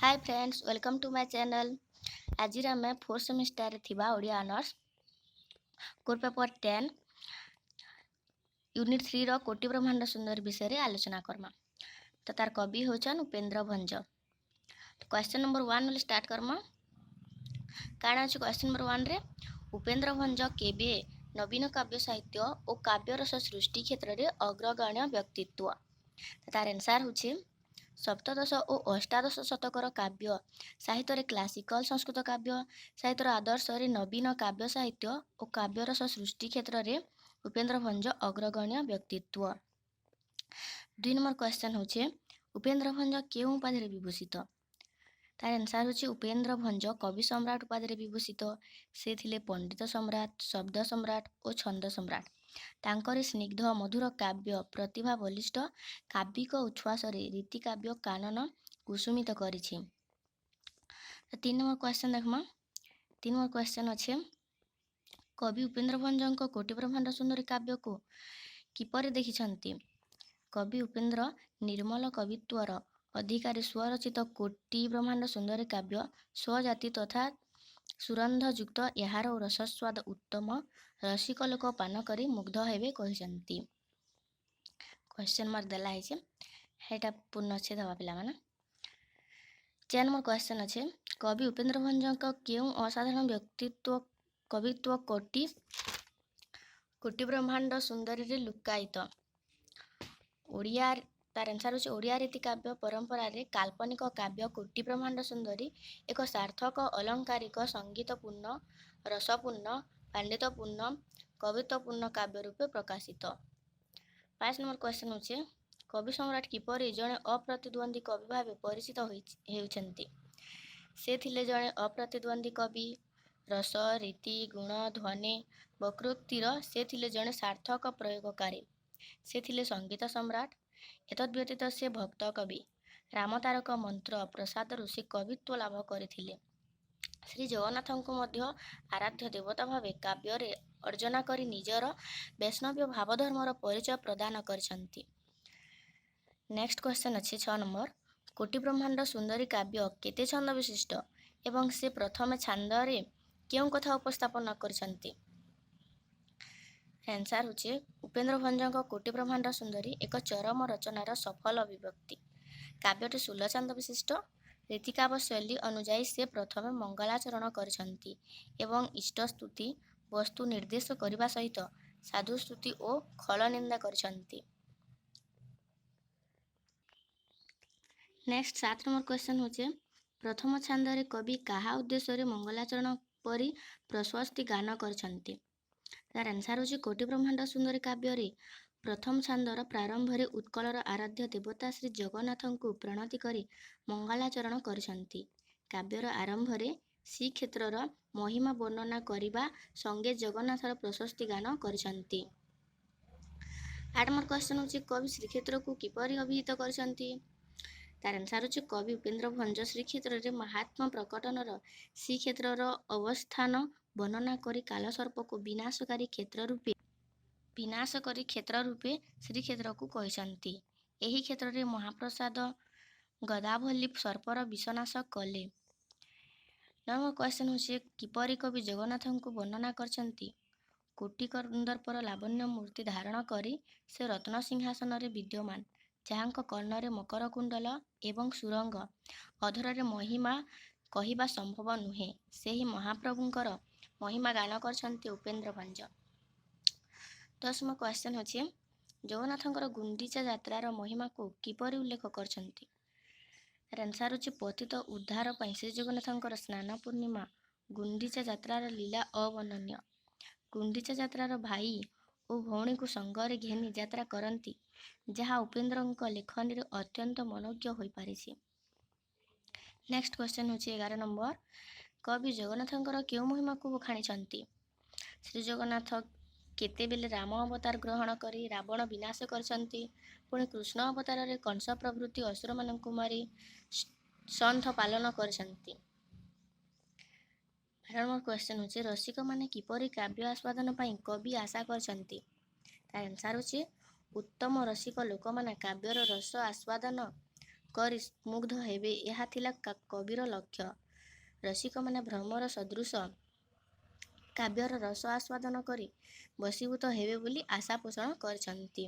Hi friends, welcome to my channel. ଆଜିର ଆମେ fourth ସେମିଷ୍ଟାରରେ ଥିବା Odia honours core paper 10, unit 3ର କୋଟି ବ୍ରହ୍ମାଣ୍ଡ ସୁନ୍ଦରୀ ବିଷୟରେ ଆଲୋଚନା କର୍ମା। ତ ତାର କବି ହେଉଛନ୍ ଉପେନ୍ଦ୍ର ଭଞ୍ଜ। କ୍ୱେଶ୍ଚନ୍ ନମ୍ବର 1 ବୋଲି ଷ୍ଟାର୍ଟ କର୍ମା। କାଣା ଅଛି କ୍ୱେଶ୍ଚନ୍ ନମ୍ବର 1ରେ? ଉପେନ୍ଦ୍ର ଭଞ୍ଜ କେବେ ନବୀନ କାବ୍ୟ ସାହିତ୍ୟ ଓ କାବ୍ୟରସ ସୃଷ୍ଟି କ୍ଷେତ୍ରରେ ଅଗ୍ରଗଣ୍ୟ ବ୍ୟକ୍ତିତ୍ୱ? ତାର ଆନ୍ସାର୍ ହେଉଛି, ସପ୍ତଦଶ ଓ ଅଷ୍ଟାଦଶ ଶତକର କାବ୍ୟ ସାହିତ୍ୟରେ କ୍ଲାସିକାଲ ସଂସ୍କୃତ କାବ୍ୟ ସାହିତ୍ୟର ଆଦର୍ଶରେ ନବୀନ କାବ୍ୟ ସାହିତ୍ୟ ଓ କାବ୍ୟରସ ସୃଷ୍ଟି କ୍ଷେତ୍ରରେ ଉପେନ୍ଦ୍ର ଭଞ୍ଜ ଅଗ୍ରଗଣ୍ୟ ବ୍ୟକ୍ତିତ୍ୱ। 2 ନମ୍ବର କ୍ୱେଶ୍ଚନ୍ ହେଉଛି, ଉପେନ୍ଦ୍ର ଭଞ୍ଜ କେଉଁ ଉପାଧିରେ ବିଭୂଷିତ? ତାର ଆନ୍ସାର୍ ହେଉଛି, ଉପେନ୍ଦ୍ର ଭଞ୍ଜ କବି ସମ୍ରାଟ ଉପାଧିରେ ବିଭୂଷିତ। ସେ ଥିଲେ ପଣ୍ଡିତ ସମ୍ରାଟ, ଶବ୍ଦ ସମ୍ରାଟ ଓ ଛନ୍ଦ ସମ୍ରାଟ। ତାଙ୍କରି ସ୍ନିଗ୍ଧ ମଧୁର କାବ୍ୟ ପ୍ରତିଭା ବଳିଷ୍ଠ କାବ୍ୟିକ ଉଚ୍ଛ୍ୱାସରେ ରୀତିକାବ୍ୟ କାନନ କୁସୁମିତ କରିଛି। 3 ନମ୍ବର କ୍ୱେଶ୍ଚନ୍ ଦେଖମା। 3 ନମ୍ବର କ୍ୱେଶ୍ଚନ୍ ଅଛି, କବି ଉପେନ୍ଦ୍ର ଭଞ୍ଜଙ୍କ କୋଟି ବ୍ରହ୍ମାଣ୍ଡ ସୁନ୍ଦରୀ କାବ୍ୟକୁ କିପରି ଦେଖିଛନ୍ତି? କବି ଉପେନ୍ଦ୍ର ନିର୍ମଳ କବିତ୍ୱର ଅଧିକାରୀ ସ୍ୱରଚିତ କୋଟି ବ୍ରହ୍ମାଣ୍ଡ ସୁନ୍ଦରୀ କାବ୍ୟ ସ୍ୱଜାତି ତଥା ସୁଗନ୍ଧଯୁକ୍ତ, ଏହାର ରସସ୍ୱାଦ ଉତ୍ତମ, ରସିକ ଲୋକ ପାନ କରି ମୁଗ୍ଧ ହେବେ କହିଛନ୍ତି। କ୍ୱେଶ୍ଚନ୍ ମାର୍କ ଦେଲା ହେଇছে, ସେଇଟା ପୂର୍ଣ୍ଣଚ୍ଛେଦ ହେବା ପିଲାମାନେ। 4 ନମ୍ବର କ୍ୱେଶ୍ଚନ୍ ଅଛି, କବି ଉପେନ୍ଦ୍ର ଭଞ୍ଜଙ୍କ କେଉଁ ଅସାଧାରଣ ବ୍ୟକ୍ତିତ୍ୱ କବିତ୍ୱ କୋଟି କୋଟି ବ୍ରହ୍ମାଣ୍ଡ ସୁନ୍ଦରୀରେ ଲୁକ୍କାୟିତ? ଓଡ଼ିଆ ତାର ଆନ୍ସାର୍ ହେଉଛି, ଓଡ଼ିଆ ରୀତି କାବ୍ୟ ପରମ୍ପରାରେ କାଳ୍ପନିକ କାବ୍ୟ କୋଟି ବ୍ରହ୍ମାଣ୍ଡ ସୁନ୍ଦରୀ ଏକ ସାର୍ଥକ ଅଳଙ୍କାରିକ ସଙ୍ଗୀତପୂର୍ଣ୍ଣ, ରସପୂର୍ଣ୍ଣ, ପାଣ୍ଡିତ୍ୟପୂର୍ଣ୍ଣ, କବିତ୍ୱପୂର୍ଣ୍ଣ କାବ୍ୟ ରୂପେ ପ୍ରକାଶିତ। 5 ନମ୍ବର କ୍ୱେଶ୍ଚନ୍ ହେଉଛି, କବି ସମ୍ରାଟ କିପରି ଜଣେ ଅପ୍ରତିଦ୍ୱନ୍ଦ୍ୱୀ କବି ଭାବେ ପରିଚିତ ହେଉଛନ୍ତି? ସେ ଥିଲେ ଜଣେ ଅପ୍ରତିଦ୍ୱନ୍ଦ୍ୱୀ କବି। ରସ, ରୀତି, ଗୁଣ, ଧ୍ୱନି, ବକ୍ରୋକ୍ତିର ସେ ଥିଲେ ଜଣେ ସାର୍ଥକ ପ୍ରୟୋଗକାରୀ। ସେ ଥିଲେ ସଙ୍ଗୀତ ସମ୍ରାଟ। ଏତଦ୍ ବ୍ୟତୀତ ସେ ଭକ୍ତ କବି। ରାମତାରକ ମନ୍ତ୍ର ପ୍ରସାଦରୁ ସେ କବିତ୍ୱ ଲାଭ କରିଥିଲେ। ଶ୍ରୀ ଜଗନ୍ନାଥଙ୍କୁ ମଧ୍ୟ ଆରାଧ୍ୟ ଦେବତା ଭାବେ କାବ୍ୟରେ ଅର୍ଜନା କରି ନିଜର ବୈଷ୍ଣବୀୟ ଭାବଧର୍ମର ପରିଚୟ ପ୍ରଦାନ କରିଛନ୍ତି। ନେକ୍ସଟ କ୍ୱେଶ୍ଚନ୍ ଅଛି 6 ନମ୍ବର, କୋଟି ବ୍ରହ୍ମାଣ୍ଡ ସୁନ୍ଦରୀ କାବ୍ୟ କେତେ ଛନ୍ଦ ବିଶିଷ୍ଟ ଏବଂ ସେ ପ୍ରଥମେ ଛାନ୍ଦରେ କେଉଁ କଥା ଉପସ୍ଥାପନ କରିଛନ୍ତି? ଆନ୍ସାର୍ ହେଉଛି, ଉପେନ୍ଦ୍ର ଭଞ୍ଜଙ୍କ କୋଟି ବ୍ରହ୍ମାଣ୍ଡ ସୁନ୍ଦରୀ ଏକ ଚରମ ରଚନାର ସଫଳ ଅଭିବ୍ୟକ୍ତି। କାବ୍ୟଟି 16 ଛାନ୍ଦ ବିଶିଷ୍ଟ। ରୀତିକାବ୍ୟ ଶୈଳୀ ଅନୁଯାୟୀ ସେ ପ୍ରଥମେ ମଙ୍ଗଳାଚରଣ କରିଛନ୍ତି ଏବଂ ଇଷ୍ଟସ୍ତୁତି, ବସ୍ତୁ ନିର୍ଦ୍ଦେଶ କରିବା ସହିତ ସାଧୁସ୍ତୁତି ଓ ଖଳନିନ୍ଦା କରିଛନ୍ତି। ନେକ୍ସଟ 7 ନମ୍ବର କ୍ୱେଶ୍ଚନ୍ ହେଉଛି, ପ୍ରଥମ ଛାନ୍ଦରେ କବି କାହା ଉଦ୍ଦେଶ୍ୟରେ ମଙ୍ଗଳାଚରଣ ପରି ପ୍ରଶସ୍ତି ଗାନ କରିଛନ୍ତି? ତାର ଆନ୍ସାର୍ ହେଉଛି, କୋଟି ବ୍ରହ୍ମାଣ୍ଡ ସୁନ୍ଦରୀ କାବ୍ୟରେ ପ୍ରଥମ ଛାନ୍ଦର ପ୍ରାରମ୍ଭରେ ଉତ୍କଳର ଆରାଧ୍ୟ ଦେବତା ଶ୍ରୀ ଜଗନ୍ନାଥଙ୍କୁ ପ୍ରଣତି କରି ମଙ୍ଗଳାଚରଣ କରିଛନ୍ତି। କାବ୍ୟର ଆରମ୍ଭରେ ଶ୍ରୀକ୍ଷେତ୍ରର ମହିମା ବର୍ଣ୍ଣନା କରିବା ସଙ୍ଗେ ଜଗନ୍ନାଥର ପ୍ରଶସ୍ତି ଗାନ କରିଛନ୍ତି। 8 ନମ୍ବର କ୍ୱେଶ୍ଚନ୍ ହେଉଛି, କବି ଶ୍ରୀକ୍ଷେତ୍ରକୁ କିପରି ଅଭିହିତ କରିଛନ୍ତି? ତାର ଆନ୍ସାର୍ ହେଉଛି, କବି ଉପେନ୍ଦ୍ର ଭଞ୍ଜ ଶ୍ରୀକ୍ଷେତ୍ରରେ ମାହାତ୍ମ୍ୟ ପ୍ରକଟନର ଶ୍ରୀକ୍ଷେତ୍ରର ଅବସ୍ଥାନ ବର୍ଣ୍ଣନା କରି କାଳସର୍ପକୁ ବିନାଶକାରୀ କ୍ଷେତ୍ର ରୂପେ ଶ୍ରୀକ୍ଷେତ୍ରକୁ କହିଛନ୍ତି। ଏହି କ୍ଷେତ୍ରରେ ମହାପ୍ରସାଦ ଗଦାଭଳି ସର୍ପର ବିଷନାଶ କଲେ। 9 ନମ୍ବର କ୍ୱେଶ୍ଚନ୍ ହେଉଛି, କିପରି କବି ଜଗନ୍ନାଥଙ୍କୁ ବର୍ଣ୍ଣନା କରିଛନ୍ତି? କୋଟି କନ୍ଦର୍ପର ଲାବଣ୍ୟ ମୂର୍ତ୍ତି ଧାରଣ କରି ସେ ରତ୍ନ ସିଂହାସନରେ ବିଦ୍ୟମାନ, ଯାହାଙ୍କ କର୍ଣ୍ଣରେ ମକର କୁଣ୍ଡଳ ଏବଂ ସୁରଙ୍ଗ, ଅଧରରେ ମହିମା କହିବା ସମ୍ଭବ ନୁହେଁ, ସେହି ମହାପ୍ରଭୁଙ୍କର ମହିମା ଗାନ କରିଛନ୍ତି ଉପେନ୍ଦ୍ର ଭଞ୍ଜ। 10 ନମ୍ବର କ୍ୱେଶ୍ଚନ୍ ହେଉଛି, ଜଗନ୍ନାଥଙ୍କର ଗୁଣ୍ଡିଚା ଯାତ୍ରାର ମହିମାକୁ କିପରି ଉଲ୍ଲେଖ କରିଛନ୍ତି? ତାର ଆନ୍ସାର୍ ହେଉଛି, ପତିତ ଉଦ୍ଧାର ପାଇଁ ଶ୍ରୀ ଜଗନ୍ନାଥଙ୍କର ସ୍ନାନ ପୂର୍ଣ୍ଣିମା ଗୁଣ୍ଡିଚା ଯାତ୍ରାର ଲୀଳା ଅବର୍ଣ୍ଣନୀୟ। ଗୁଣ୍ଡିଚା ଯାତ୍ରାର ଭାଇ ଓ ଭଉଣୀକୁ ସଙ୍ଗରେ ଘେନି ଯାତ୍ରା କରନ୍ତି, ଯାହା ଉପେନ୍ଦ୍ରଙ୍କ ଲେଖନୀରେ ଅତ୍ୟନ୍ତ ମନୋଜ୍ଞ ହୋଇପାରିଛି। ନେକ୍ସଟ କ୍ୱେଶ୍ଚନ୍ ହେଉଛି 11 ନମ୍ବର, କବି ଜଗନ୍ନାଥଙ୍କର କେଉଁ ମହିମାକୁ ବଖାଣିଛନ୍ତି? ଶ୍ରୀ ଜଗନ୍ନାଥ କେତେବେଳେ ରାମ ଅବତାର ଗ୍ରହଣ କରି ରାବଣ ବିନାଶ କରିଛନ୍ତି, ପୁଣି କୃଷ୍ଣ ଅବତାରରେ କଂସ ପ୍ରଭୃତି ଅସୁରମାନଙ୍କୁ ମାରି ସନ୍ଥ ପାଳନ କରିଛନ୍ତି। 12 ନମ୍ବର କ୍ୱେଶ୍ଚନ୍ ହେଉଛି, ରସିକମାନେ କିପରି କାବ୍ୟ ଆସ୍ୱାଦନ ପାଇଁ କବି ଆଶା କରିଛନ୍ତି? ତାର ଆନ୍ସାର୍ ହେଉଛି, ଉତ୍ତମ ରସିକ ଲୋକମାନେ କାବ୍ୟର ରସ ଆସ୍ୱାଦନ କରି ମୁଗ୍ଧ ହେବେ, ଏହା ଥିଲା କବିର ଲକ୍ଷ୍ୟ। ରସିକମାନେ ଭ୍ରମର ସଦୃଶ କାବ୍ୟର ରସ ଆସ୍ୱାଦନ କରି ବଶୀଭୂତ ହେବେ ବୋଲି ଆଶା ପୋଷଣ କରିଛନ୍ତି।